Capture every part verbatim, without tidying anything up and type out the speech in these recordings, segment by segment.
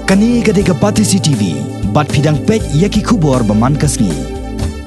Kane ka dei ka Batesi T V, bad phi dang peit ïa ki khubor ba man ka sngi.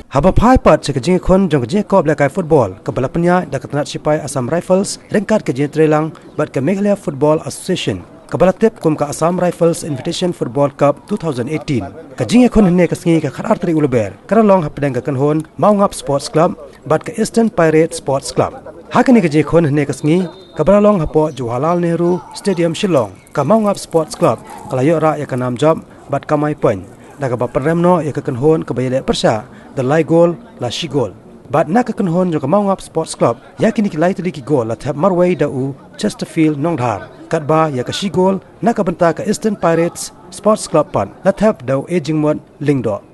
Haba phai pat sha ka jingïakhun jong ka jingïakop lehkai football kaba la pynïaid da ka tnat shipai Assam Rifles ryngkat ka jingïatreilang bad ka Meghalaya Football Association, kaba la tip kum ka Assam Rifles Invitation Football Cup two thousand eighteen. Ka jingïakhun hynne ka sngi ka khatar tarik u Lber ka la long hapdeng ka kynhun Mawngap Sports Club bad ka Eastern Pirate Sports Club. Ha kane ka jingïakhun hynne ka sngi kaba la long hapoh Jawaharlal Nehru Stadium Shillong, ka Mawngap Sports Club ka la ïoh rah ïa ka nam jop bad kamai point da kaba pynrem noh ïa ka kynhun kaba ïaleh pyrshah da lai gol la shi gol. Bad na ka kynhun jong ka Mawngap Sports Club, ïa kine ki lai tylli ki gol la thep marwei da u Chesterfield Nongdhar, katba ïa ka shi gol na ka bynta ka Eastern Pirates Sports Club pat la thep da u Ejingmot Lyngdoh.